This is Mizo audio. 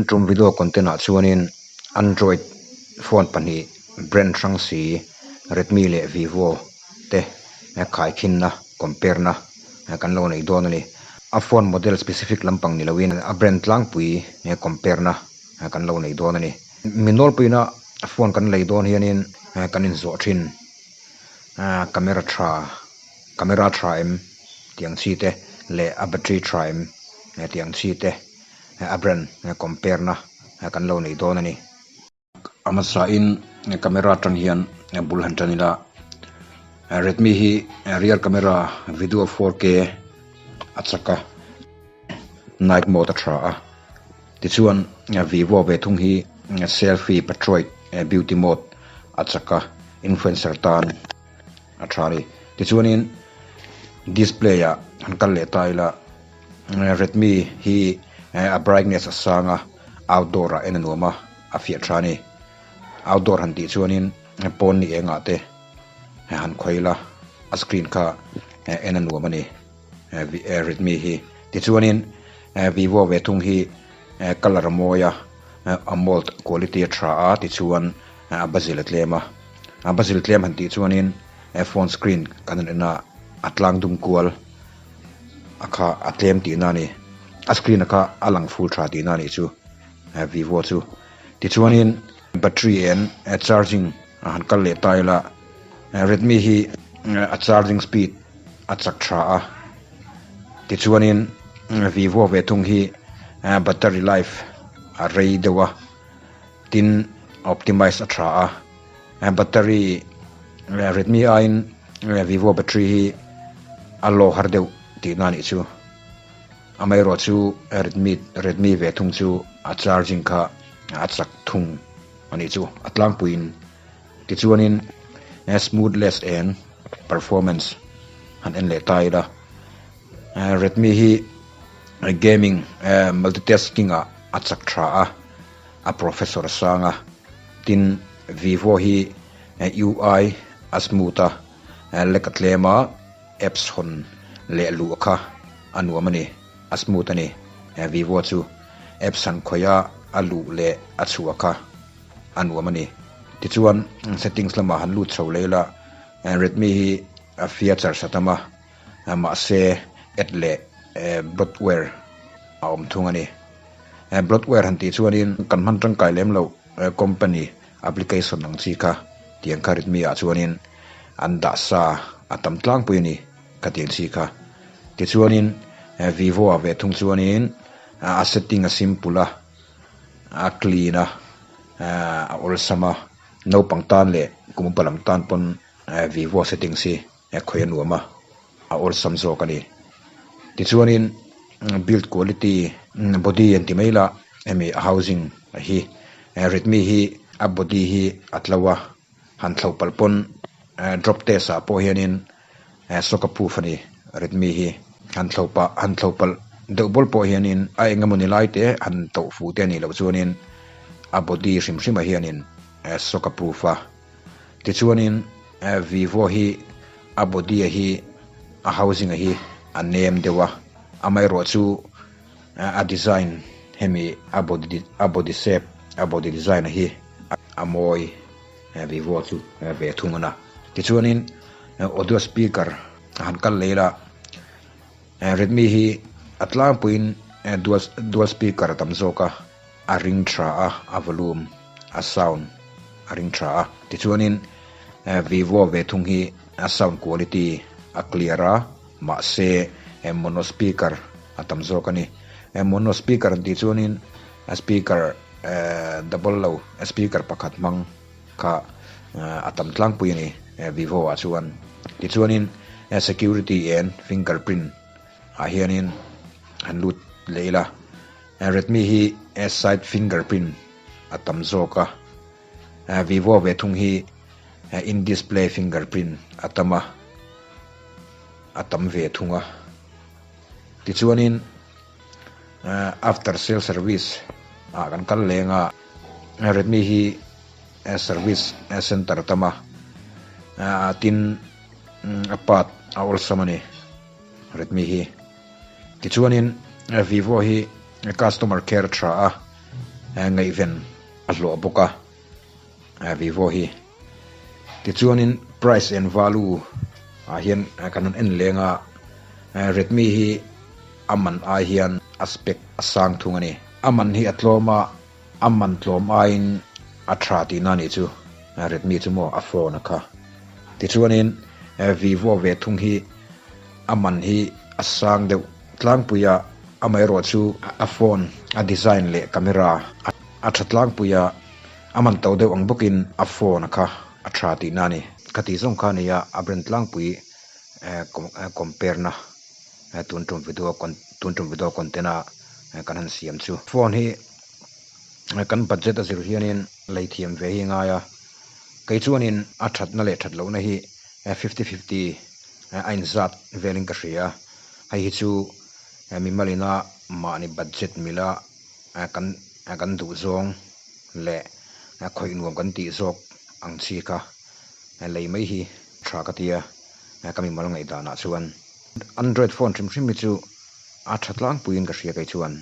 tum video content ah chuanin android phone pahnih brand hrang si redmi leh vivo te khaikhinna compare na kan lo nei dawn a ni a phone model specific lampang ni loin a brand tlangpui compare na kan lo nei dawn a ni mi nawlpuina phone kan lei dawn hianin kan inzawh thin camera tha camera tha em tih ang chi te leh a battery tha em tih ang chi te a brand compare na kan lo nei dawn a ni. A hmasa in camera atang hian bul han tan ila Redmi hi rear camera video 4K a chak a night mode a tha a tichuan Vivo ve thung hi selfie portrait beauty mode a chak a influencer tan a tha a ni tichuanin display ah han kal leh ta ila Redmi hi a brightness a sang a outdoor ah en a nuam a a fiah tha a ni outdoor han tih chuanin pawn ni engah te han khawi ila a screen kha en a nuam a ni Redmi hi tichuanin Vivo ve thung hi colour a mawi a AMOLED quality a tha a tichuan a bezel a tlem a a bezel tlem han tih chuanin phone screen kan han en a a tlang dum kual a kha a tlem tihna a ni a screen a kha a lang full tha tihna a nih chu Vivo chu tichuanin battery and charging a han kal leh ta ila Redmi hi a charging speed a chak tha a tichuanin Vivo ve thung hi battery life a rei deuh a tin optimize a tha a battery Redmi aiin Vivo battery hi a low har deuh tihna a nih chu amaherawh chu Redmi Redmi ve thung chu a charging kha a chak thung a nih chu a tlangpuiin tichuanin smoothness and performance han en leh ta ila Redmi hi gaming multitasking ah a chak tha a a processor a sang a tin Vivo hi U_I a smooth a lag a tlem a apps hawn leh luh kha a nuam a ni a smooth a ni Vivo chu apps han khawih a a luh leh a chhuah kha a nuam a ni tichuan settings lamah han lut chho leh ila Redmi hi a features a tam a mahse ad leh bloatware a awm thung a ni bloatware han tih chuanin kan hman tangkai lem loh company application ang chi kha tiang kha Redmi ah chuanin an dah sa a tam tlangpui a ni khatiang chi kha tichuanin Vivo ah ve thung chuanin a setting a simple a a clean a a awlsam a naupang tan leh kum upa lam tan pawn Vivo settings hi khawi a nuam a a awlsam zawk a ni tichuanin build quality body an ti mai la hemi a housing hi Redmi hi a body hi a tlo a han thlo palh pawn drop test ah pawh hianin shock proof a ni Redmi hi han thlo pah han thlo palh deuh bawl pawh hianin a eng emawni lai te han toh fuh te a nih loh chuanin a body hrim hrim ah hianin shock proof a tichuanin Vivo hi a body a hi a housing a hi a nem deuh a amaherawh chu a design hemi a body a body shape a body design a hi a mawi Vivo chu ve thung a na tichuanin audio speaker han kal leh ila Redmi hi a tlangpuiin dual dual speaker a tam zawk a a ring tha a a volume a sound a ring tha a tichuanin Vivo ve thung hi a sound quality a clear a mahse mono speaker a tam zawk a ni mono speaker an tih chuanin a speaker double lo speaker pakhat hmang kha a tam tlangpui a ni Vivo ah chuan tichuanin security and fingerprint ah hianin han lut leh ila Redmi hi side fingerprint a tam zawk a Vivo ve thung hi in display fingerprint a tam a a tam ve thung a tichuanin after sale service ah kan kal leng a Redmi hi service center a tam a tin a part a awlsam a ni Redmi hi tichuanin Vivo hi customer care tha a. ngaihven a hlawh bawk a Vivo hi. Tichuanin price and value ah hian kan han en leng a, Redmi hi a man ai hian a spec a sang thung a ni. A man hi a tlawm a, a man tlawm aiin a tha tihna a nih chu Redmi chu maw a phone a kha. Tichuanin Vivo ve thung hi a man hi a sang deuh tlangpui a, amaherawhchu a phone a design leh camera a tha tlangpui a. A man to deuh ang bawkin a phone a kha a tha tihna a ni. Ka tih zawng kha a nia, a brand tlangpui compare na tun tum video tun tum video content a kan han siam chu. Phone hi kan budget a zir hianin lei thiam ve hi a ngai a, kei chuanin a thatna leh that lohna hi fifty fifty a inzat velin ka hria a, hei hi chu mimalina mahni budget mila kan kan duh zawng leh khawih nuam kan tih zawk ang chi kha lei mai hi tha ka ti a, ka mimal ngaihdanah chuan Android phone hrim hrim hi chu a tha tlangpuiin ka hria kei chuan.